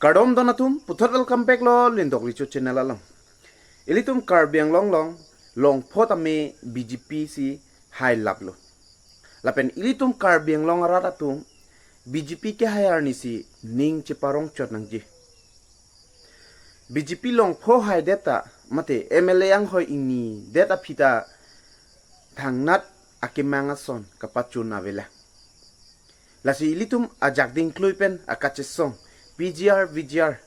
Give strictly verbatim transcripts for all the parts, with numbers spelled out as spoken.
Kardom don atum, puthot welcome back lo Lindok Richo channel along. Ilitum Karbi Anglong along longpho tame B J P si hailaplo. Lapen ilitum Karbi Anglong arat atum B J P kehai arni si ning cheparong chot nangji. B J P longpho haidet ta mate M L A anghoi ingnidet aphi ta thangnat akemang ason kapachun avelang. Lasi ilitum ajak dingklui pen akachesong P G R, V G R.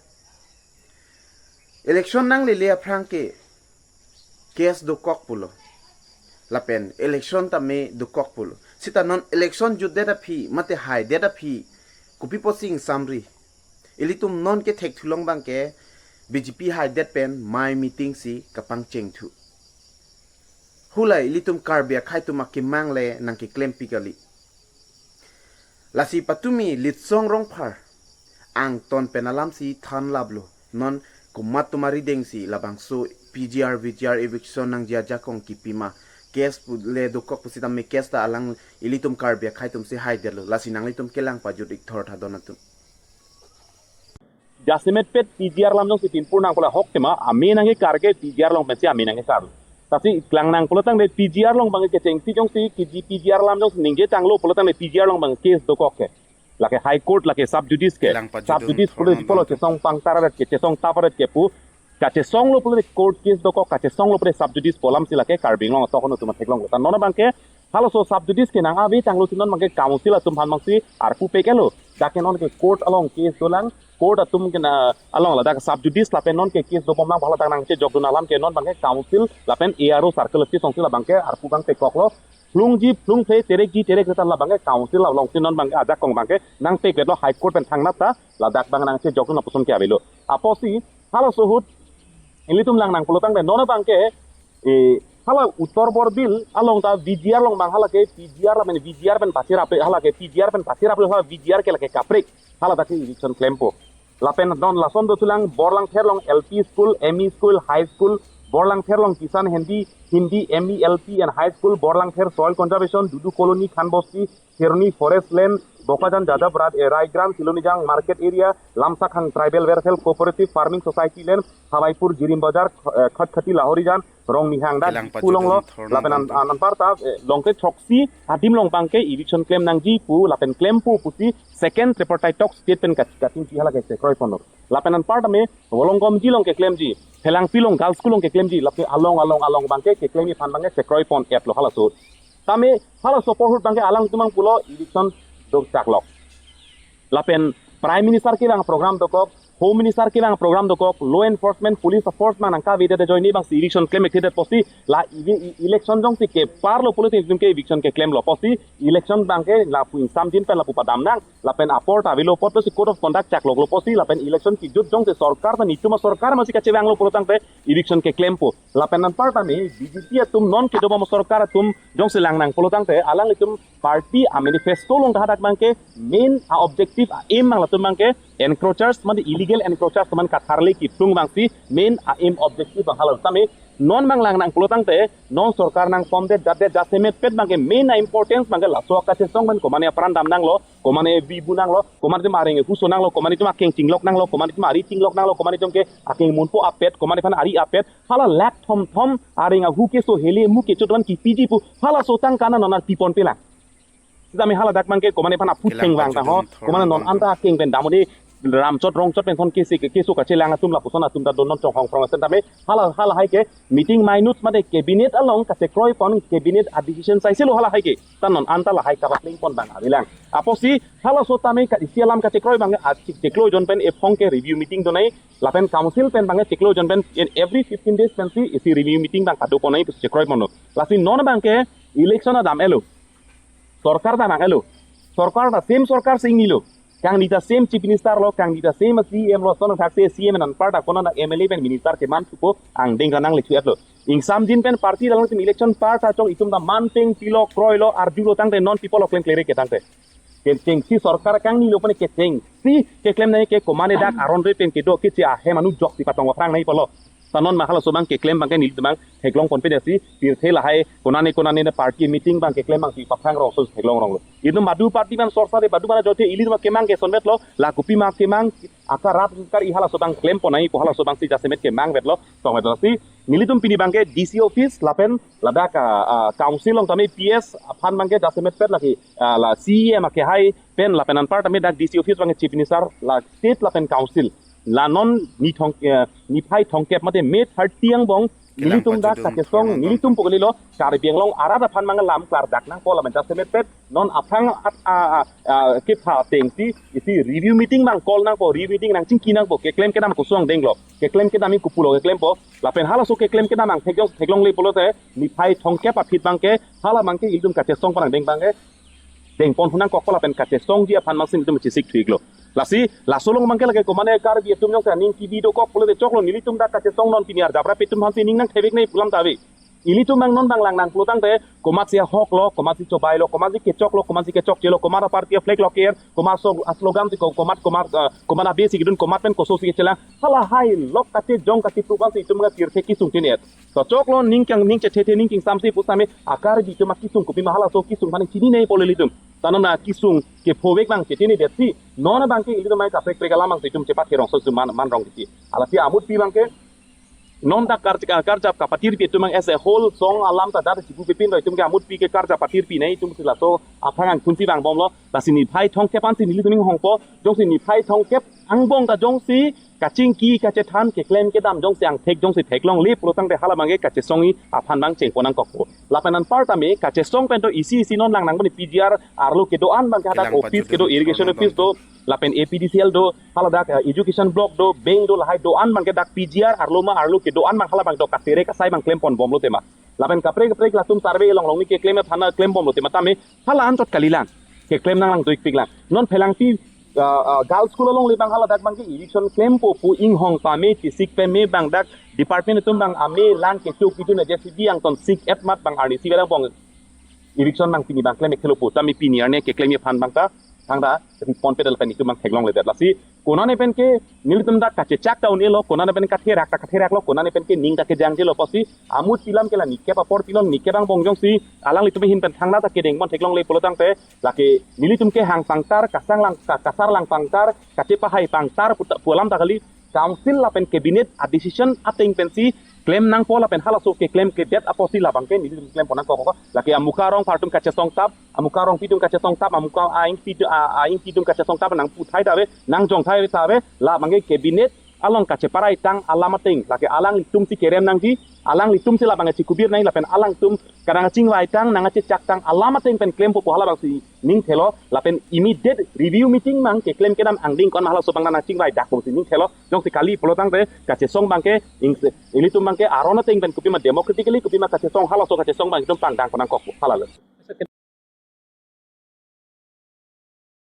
Election nanglele aphrang ke case dokok pulo. Lapen election tame dokok pulo. Sita non election jutdet aphi mate haidet aphi kopi pusi ingsamri. Ilitum non kethek thulong abangke B J P haidet pen mai meeting si kapangcheng thu. Hula ilitum Karbi akhei atum akemang le nangkeklem pi kali. Lasi patumi Litsong Rongphar angton pen alam si thanlaplo. Non komat atum arideng si labangso P G R, V G R eviction nangji ajakong kipi ma. Case pu-, le dokok pusitame case ta alang ilitum Karbi akhei atum si haidetlo. Lasi nanglitum kelang pajut ik thor tha don atum. Jasemet pet P G R alam jongsi pinpur nangpo la hok tema, ame nangkekar ke P G R along pensi ame nangkekar. Tasi klang nang pulo tangte P G R along abang kechengsi jongsi ke P G R alam jongsi ningje tanglo pulo tangte P G R along abang case dokok ke. Lake High Court, lake sub judice ke. Kelang pajut sub judice un pulo thornon pulo non chesong pangtar aret ke, chesong tap aret ke pu. Kachesonglo pulo court case dokok, kachesonglo pulo sub judice pu alam si lake Karbi Anglong atok atum theklonglo. Ta non abangke halaso sub judice ke nang ave tanglo si non abangke council atum aphan abangsi arpu pekelo. Dak ke non ke court along case dolang, court atum ke na along ladak sub judice lapen non ke case dobomlang, hala dak nangchejokdun alam ke non abangke council lapen A R O circle office along si labangke arpu abang pekoklo. Phlungji phlungphe, terekji terekre ta labangke council along si non abangke ajakong abangke nangpekvetlo, High Court pen thangnat ta ladak abang nangchejokdun lapuson ke avelo. Apotsi halaso ahut ilitum lang nang pulo tangte non abangke, eh, hala Uttar Borbil along ta V G R along abang hala ke P G R lapen V G R pen pacheraple, hala ke P G R pen pacheraple, hala V G R ke lake kaprek, hala dak ke eviction klempo. Lapen non lason dothulang Borlangpher along L P school, M E school, high school, Borlangpher along Kisan Hindi, Hindi M E L P and high school, Borlangpher soil conservation, Dudu colony, Khan Bosti, Kheroni forest land, Bokajan Jajab Rat, eh, Raigrand, Silonijang market area, Lamsakhang tribal welfare cooperative farming society land, Hawaipur Jirim Bazar, eh, Khatkhati Lahorijan, Rongmihang dak Kelang pajut un thornon pulo. Lapen an, an, anparta, eh, longkre throksi adim along abangke eviction klem nangji pu lapen klempo pusi second tripartite talk state pen kat-, kating si hala ke chekroi ponlo. Lapen anparta me Volongomji along keklemji, Phelangpi along girls school along keklemji, lapen along along along abangke keklem aphan abangke chekroi pon-etlo halaso. Tame halaso apor ahut abangke alangtum abang pulo eviction dokchak lok. Lapen Prime Minister kevang program dokok, Home Minister kevang program dokok, law enforcement, police force abang nangkavedet ajoine abangsi eviction klem-ik thedet apotsi la evi-, e-, election jongsi keparlo pulote itum ke eviction keklemlo apotsi election abangke lapu ingsamjin pen lapu padam nang, lapen apor ta avelo apot pusi code of conduct chakloklo apotsi lapen election kejut jongsi sorkar ta netum asorkar masi kachevanglo pulo tangte eviction keklempo. Lapen anparta me B J P atum non kedobom asorkar atum jongsi lang nang pulo tangte alanglitum party amanifesto along ta hadak abangke main a-objective a-aim abang latum abangke encroachers mate illegal encroachers atum aphan katharle kephlung abangsi main a-aim objective abang hala tame non abang lang nang pulo tangte non sorkar nangform det jat det jasemet pet abangke main a-importance abangke laso kachesong pen komane apran dam nanglo, komane bibu nanglo, komane atum areng huso nanglo, komane atum akeng chinglok nanglo, komane atum ari chinglok nanglo, komane atum ke akeng munpo apet, komane aphan ari apet, hala lakh thomthom areng ahu keso hele mu kecho atum aphan kipiji pu halaso tangka na non arpi ponpelang. Sitame hala dak abangke komane aphan aphu Kelang thengvang pajut ta ho, un thornon komane non anta akeng pen damode ramchot rongchot pen son kesi ke keso kachelang atum lapuson atum ta don non chonghong phrong asen tame hala hala hai ke meeting minutes mate cabinet along kachekroi pon cabinet a-decision saiselo hala hai ke. Ta non anta lahai kapapleng pon abang avelang. Apotsi halaso tame ka isi alam kachekroi abang a chik chiklo jon pen ephong ke review meeting donai lapen council pen abang chiklo jon pen in every fifteen days pensi isi review meeting abang kado ponai pusi chekroi ponlo. Lasi non abangke election adam elo. Sorkar ta nang elo. Sorkar ta same sorkar si ingnilo. Kangni ta same chief minister lo, kangni ta same C M lo, son thak se C M anparta konat M L A pen minister keman thupo angdeng ta nangle thu-etlo. Ingsamjin pen party along itum election parta chong itum ta man peng pilo kroilo arjulo tangte non people of claim klere ke tangte. Kechengsi sorkar kangnilo pone kechengsi keklem nai ke komane dak aron re pen kedo keche ahem anu jok si patong aphrang nai pulo. Sanon ma halaso abang keklem abangke nelitum abang theklong ponpe dasi, pirthe lahai konane konane ne party meeting abang keklem abang si paphrang rongso theklong ronglo. Itum badu party abang sorsa de badu mana jote ilitum abang kemang ke sonvetlo, la kopi ma kemang, aka rat kar i halaso abang klem ponai pu halaso abang si jasemet kemang vetlo, song vetlo si, nelitum pini abangke D C office lapen ladak, ah, ah, council along tame P S aphan abangke jasemet pet lake, ah, la C E M ake hai pen lapen anparta me dak D C office abangke Chief Minister la state lapen council. La non ni thong, eh, niphai thongkep mate May thirty angbong, nelitum dak kachesong, nelitum pu kalilo, Karbi Anglong arat aphan abang lam klardak nangpo lapen jasemet pet, non aphrang at, a, a, a, kepha ateng si, isi review meeting abang call nangpo, review meeting nangchingki nangpo, keklem kedam koson denglo, keklem kedam i kopulo keklempo, lapen halaso keklem kedam abang theklong, theklongle pulote, niphai thongkep aphi abangke, hala abangke ilitum kachesong phan angdeng abangke, dengpon hunang kokpo lapen kachesongji aphan abang si nelitum chesik thuiklo. Lasi, laso along abangke lake komane Karbi atum jongsi aning kibi dokok pulote choklo nelitum dak kachesong non pini arjap rap atum aphan si ning nangthevek nai pu alam ta ave. Ilitum abang non abang langnang pulotangte, komatsi ahoklo, komatsi chobailo, komatsi kechoklo, komatsi kechokchelo, komat aparty aflag lo ker, komat so-, aslogan si ko-, komat, komat, ah, komat abesi kedun, komat pen koso si kechelang, hala hai lok kachejong kachepru abang si itum abang pirthe kisung chinine. Sochoklo ning kang ning chethethe ning kingsamse pusitame a-Karbi atum akisung kopi ma halaso kisung aphan chinine pu ilitum. Sanon ma kisung kephovek abang chetine detsi. Non abangke ilitum mai kaprek prek alam abang si itum chepat kerongso itum man, man rong kiti. Alasi amutpi abangke non dak kar, karjap kapatirpi atum abang as a whole song alam ta dak chibu pepin do itum ke amutpi ke karjap patirpi nai itum si laso aphrang angthunsi vangbomlo. Lasi niphai thongkep aphan si nelitum ning hongpo. Jongsi niphai thongkep angbong ta jongsi kachingki kachethan keklem kedam jongsi angthek jongsi theklongle pulotangte hala abangke kachesongji aphan abang chengpon nangkokpo. Lapen anparta me kachesong pen to isi isi non langnang bani P G R arlo kedo-an abangke hadak office kedo, irrigation office do, lapen A P D C L do, hala dak, eh, education block do, bank do, lahai do-an abangke dak P G R arlo ma arlo kedo-an abang hala abang do katere kasai abang klemponbomlo tema. Lapen kaprek kaprek latum survey along along ni keklem aphan klembomlo tema tame hala anchot kalilang. Keklem nanglang doikpiklang. Non phelangpi, ah, ah, girls school alongle abang hala dak abangke eviction klempo pu inghong pame chisik pame abang dak department atum abang ame lang kecho kejun aja si biang ton sik et mat abang arni si verang bong eviction abang pini abang klem ekhelo pu tame pini arni keklemji aphan abang ta thangta ripon pedal pen itum abang theklongledet lasi. Konane pen ke nelitum dak kachechak ta un-elo, konane pen katherak ta katheraklo, konane pen ke ning ta kejangjelo pusi amutpi alam ke la nikep apor pilon nikep angbong jongsi alanglitum ahin pen thangta ta kedengpon theklongle pulotangte lake nelitum kehang pangtar, kasang lang, ka-, kasar lang pangtar, kachepahai pangtar puta, pu alam ta kali, council lapen cabinet a-decision ateng pensi klem nangpo lapen halaso keklem kedet apotsi la abangke nelitum klempon nangkok. Lake amuka arong aphartum kachesong tap, amuka arongpi atum kachesong tap, amuka a-ingpi tu-, a-, a-ingpi atum kachesong tap nangputhai ta ave, nangjongthai ta ave, la abangke cabinet along kacheparai tang alam ateng, lake alanglitum si kerem nangji, alanglitum si la abangke chikubir nang lapen alangtum kadang chingvai tang nangchechak tang alam ateng pen klempo pu hala abang si ning thelo, lapen immediate review meeting abang keklem kedam angdeng ko-an ma halaso abang nangchingvai dak pusi ning thelo. Jongsi kali pulotangte kachesong abangke ing-, ilitum abangke aron ateng pen kopi ma democratically kopi ma kachesong halaso kachesong abang itum pangdang ko nangkokpo halalo.